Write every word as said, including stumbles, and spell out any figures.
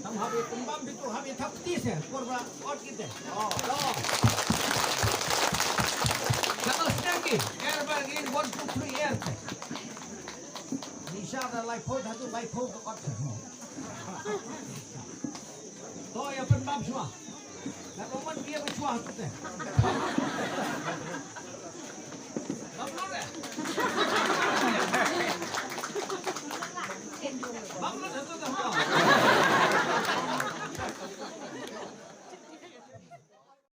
Tam hap ïa pynbam bitu, hap ïa thap kti se por ba ot kite. Oh, lo. Ka to sdang ki, er ba ngin one, two, three, er te. Ni sha da lai phew, da tu lai phew ka ot. To ïa pynbam shuwa. Na ko mon ïa ba shuwa tu te.